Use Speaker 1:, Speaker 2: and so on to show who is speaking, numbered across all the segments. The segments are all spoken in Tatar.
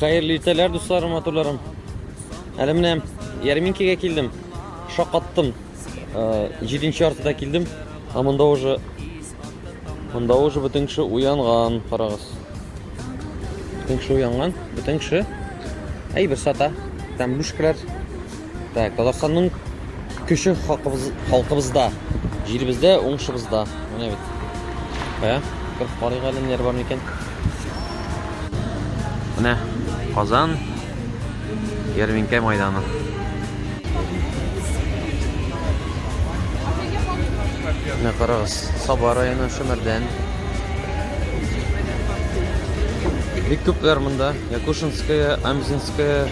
Speaker 1: Хәерле иртәләр, дусларым, матурларым. Әле менә ярминкәгә килдем. Шакаттым. Э, җиденче яртыда килдем. Ә монда уже монда уже бөтен кеше уянган, карагыз. Бөтен кеше уянган, бөтен кеше әйбер сата. Тәмлүшкәләр. Так, Татарстанның көче халкыбыз, халкыбызда, җиребездә, уңышыбызда. Менә бит. Кая? Кереп карыйк әле, ниләр бар микән? Менә Казан ярминкә майданы. Менә карагыз, Саба районы Шәмәрдән. Бик күпләр монда. Якушинская, Амзинская,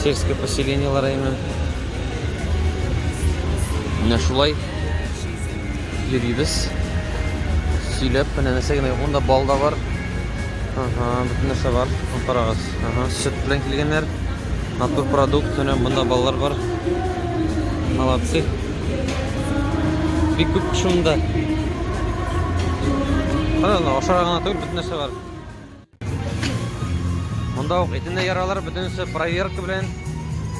Speaker 1: сельское поселениеләр әйме. Менә шулай йөрибез. Сөйләп, менә нәрсә генә юк. Монда бал да бар. Ага, бөтен нәрсә бар. Карагыз. Ага, сөт белән килгәннәр. Натур продукт, менә монда балалар бар. Молодцы. Бик күп кеше монда. Кара, ашарга гына түгел, бөтен нәрсә бар. Монда ук итен дә яралар, бөтенесе проверка белән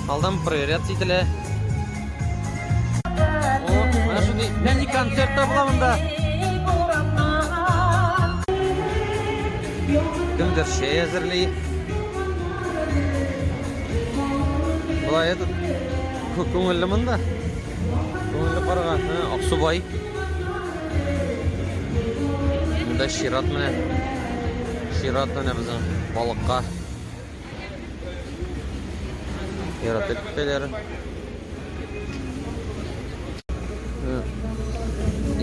Speaker 1: алдан проверяться ителә. О, менә шундый нәни концерт та була монда. Кемдер чәй әзерли. Болай этот күңелле монда. Күңелле карага. Аксубай. Монда чират менә. Чират менә безнең балыкка. Яратып көтәләр.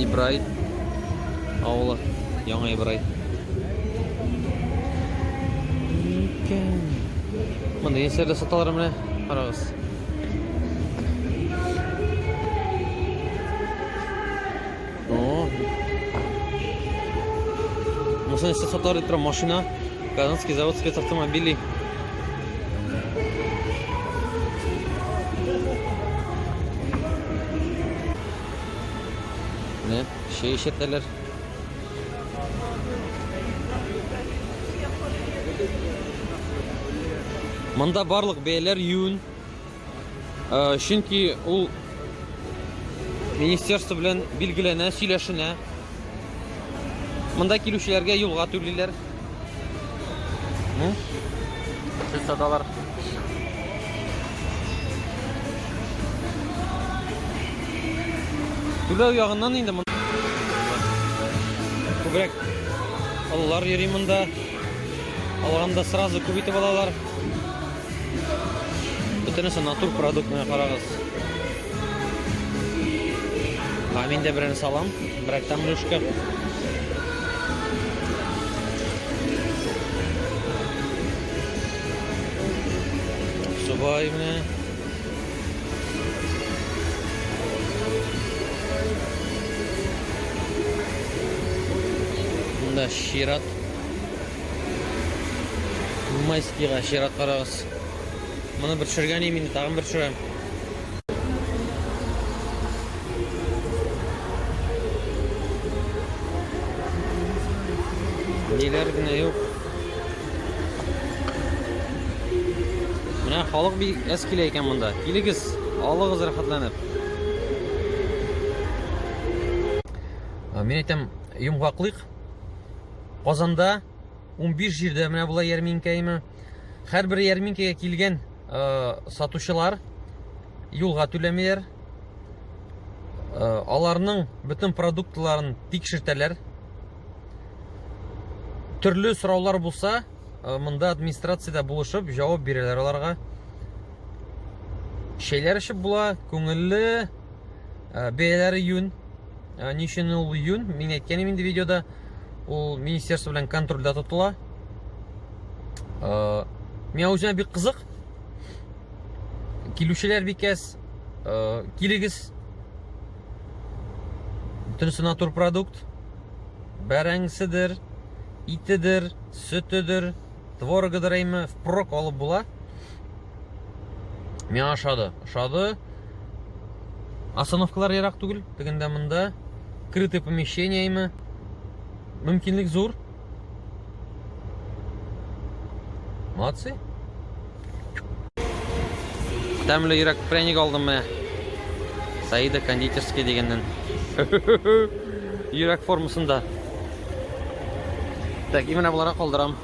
Speaker 1: Ибрай авылы. Яңа Ибрай. Монда нәрсәләр саталар менә, карагыз. О. Монысы нәрсә саталар дип тора машина. Казанский завод спецавтомобилей. Менә чәй эчертәләр. Монда барлык бәяләр юн. Э, чөнки ул министерство белән билгеләнә, сөйләшенә. Монда килүчеләргә юлга түлиләр. Сөт саталар. Түләү ягыннан инде монда күбрәк олылар йөри монда. Алганда сразу күп итеп алалар. Бөтенесе натур продукт, менә карагыз. А мин дә берәрне салам, берәр тәмлүшкә. Субай менә. Монда чират. Майскийга чират карагыз. Моны бер төшергән идем инде, тагын бер төшерәм. Ниләр генә юк. Менә халык бик әз килә икән монда. Килегез, алыгыз рәхәтләнеп. Мин әйтәм, йомгаклыйк. Казанда 15 җирдә менә була ярминкә име. Һәрбер ярминкәгә килгән э, сатучылар юлга түләмиләр. Э, аларның бөтен продуктларын тикшертәләр. Төрле сораулар булса, э, монда администрациядә булышып җавап бирәләр аларга. Чәйләр эчеп була, күңелле, э, бәяләре юнь. Э, ни өчен ул юнь? Мин әйткән идем инде видеода. Ул министерство белән контрольдә тотыла. Э, миңа үземә бик кызык. Килүчеләр бик әз. Э, килегез. Бөтенесе натур продукт. Бәрәңгеседер, итедер, сөтедер, творогыдыр әйме, впрок алып була. Миңа ошады. Ошады. Остановкалар ерак түгел. Тегендә монда крытое помещение име. Мөмкинлек зур. Молодцы. Тәмле йөрәк пряник алдым менә. Саида кондитерский дигәннән. Йөрәк формасында. Так, именно боларга калдырам.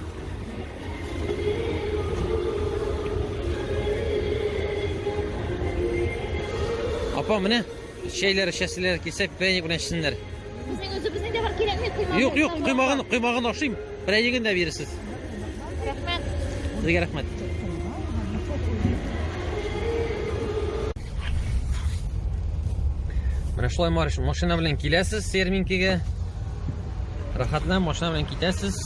Speaker 1: Апа, менә чәйләр эчәселәр килсә, пряник белән эчсеннәр.
Speaker 2: Безнең үзебезнең дә бар кирәкми коймагы.
Speaker 1: Юк, юк, коймагын, коймагын ашыйм. Пряниген дә бирерсез.
Speaker 2: Рәхмәт.
Speaker 1: Сезгә рәхмәт. Менә шулай машина белән киләсез ярминкәгә. Рәхәтләнеп машина белән китәсез.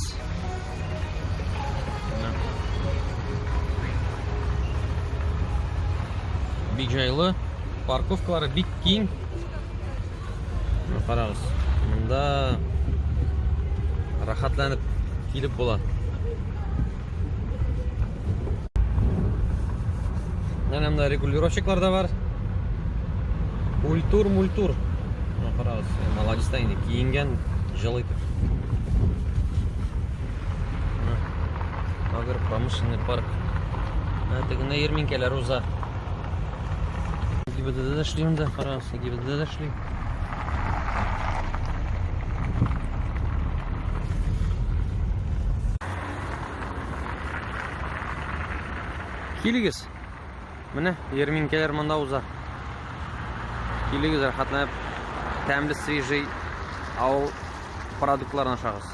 Speaker 1: Бик җайлы. Парковкалары бик киң. Менә карагыз. Монда рәхәтләнеп килеп була. Менә монда регулировщиклар да бар. Культур, мультур. Менә карагыз, молодец та инде киенгән, җылы итеп. Агропромышленный парк. Менә тегендә ярминкәләр уза. ГИБДД да эшли монда, карагыз, ГИБДД да эшли. Килегез. Менә ярминкәләр монда уза. Килегез, рәхәтләнеп тәмле свежий авыл продуктларын ашагыз.